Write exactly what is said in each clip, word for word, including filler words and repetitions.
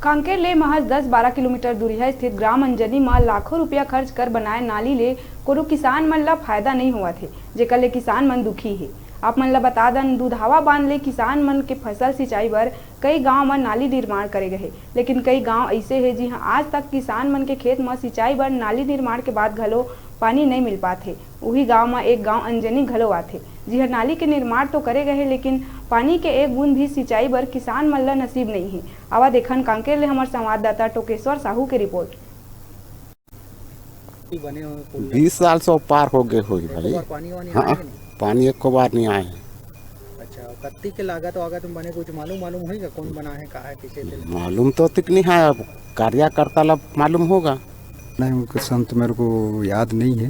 कांकेर ले महज दस बारह किलोमीटर दूरिहा स्थित ग्राम अंजनी म लाखों रुपया खर्च कर बनाए नाली ले कोनो किसान मन ल फायदा नइ होवत हे, जेकर ले किसान मन दुखी हे। आप मन ल बता दन, दुधावा बांध ले किसान मन के फसल सिंचाई बर कई गांव म नाली निर्माण करे गए हे, लेकिन कई गांव अइसे हे, जिहां आज तक किसान मन के खेत म सिंचाई बर नाली निर्माण के बाद घलो पानी नइ मिल पात हे। उही गांव म एक गांव अंजनी घलो आथे, जिहां नाली के निर्माण तो करे गए हे, लेकिन पानी के एक बूंद भी सिंचाई बर किसान मन ल नसीब नइ हे। आवा देखन कांकेर ले हमर संवाददाता टोकेश्वर साहू के रिपोर्ट। बने हो पुल? बीस साल से पार हो गए होई भाई। पानी वानी हाँ, आए कि नहीं? पानी एको बार नहीं आए। अच्छा, कत्ती के लागत वागत में बने कुछ मालूम, मालूम होई का? कौन बना है, का है, कैसे थे? मालूम तो तक नहीं है, अब कार्यकर्ता ला मालूम होगा। नहीं, उनके संत मेरे को याद नहीं है,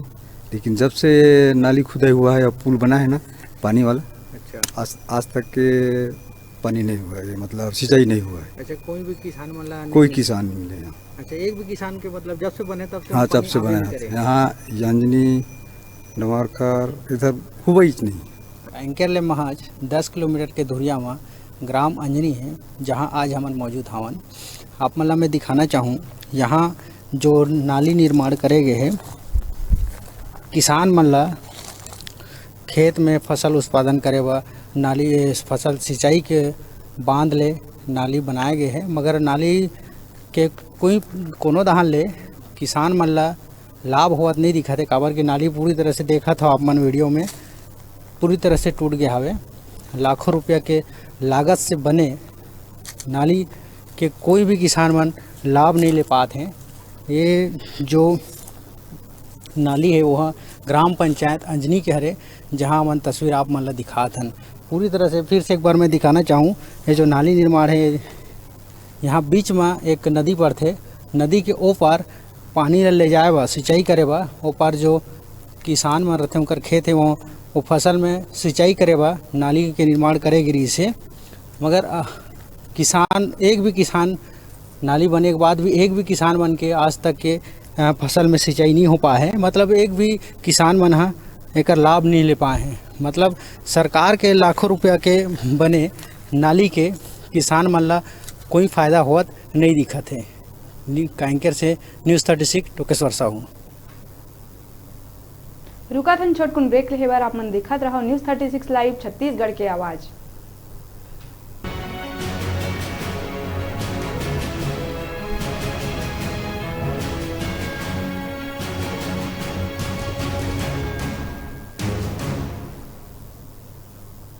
लेकिन जब से नाली खुदाई हुआ है, अब पुल बना है ना पानी वाला, अच्छा। आज, आज तक के पानी नहीं हुआ है, मतलब सिंचाई नहीं हुआ है। अच्छा, कोई भी किसान मन ला कोई नहीं? किसान नहीं मिले यहाँ। अच्छा, एक भी किसान के, मतलब, जब से बने तब से हाँ, पानी जब से आवे बने नहीं हैं। करे? यहाँ अंजनी, नवारखर, इधर हुआ ही नहीं। कांकेर ले महज दस किलोमीटर के दूरिया म ग्राम अंजनी हे, जहाँ आज हमन मौजूद हवन। आप मन ला मैं दिखाना चाहूँ, यहाँ जो नाली निर्माण करे गए हे, किसान मन ला खेत में फसल उत्पादन करे बर नाली, फसल सिंचाई के बांध ले नाली बनाए गए हे, मगर नाली के कोई कोनो दहान ले किसान मन ला लाभ होवत नहीं दिखत हे, काबर कि नाली पूरी तरह से देखत हो आप मन वीडियो में, पूरी तरह से टूट गया हवे। लाखों रुपया के लागत से बने नाली के कोई भी किसान मन लाभ नहीं ले पात हे। ये जो नाली है, वो ग्राम पंचायत अंजनी के हरे, जहाँ हमन तस्वीर आप मन ला दिखात हन। पूरी तरह से फिर से एक बार मैं दिखाना चाहूँ, ये जो नाली निर्माण है, यहाँ बीच में एक नदी पड़थे, नदी के ओ पार पानी ला ले जाए बर, सिंचाई करे बर, ओ पार जो किसान मन रथे, उनकर खेत है, वो, वो फसल में सिंचाई करे बर नाली के निर्माण करे गिरिस हे। मगर, अ, किसान, एक भी किसान, नाली बने के बाद भी एक भी किसान मन के आज तक के, अ, फसल में सिंचाई नहीं हो पाए है। मतलब, एक भी किसान मन ह एकर लाभ नहीं ले पाए हैं। मतलब, सरकार के लाखों रुपया के बने नाली के किसान मन ला कोई फायदा होवत नहीं दिखत है। न्यू-, कांकेर से न्यूज़ थर्टी सिक्स, टोकेश्वर साहू। रुकत हन छोटकुन ब्रेक लेहे बर, आप मन देखत रहो news thirty six live Chhattisgarh के आवाज़।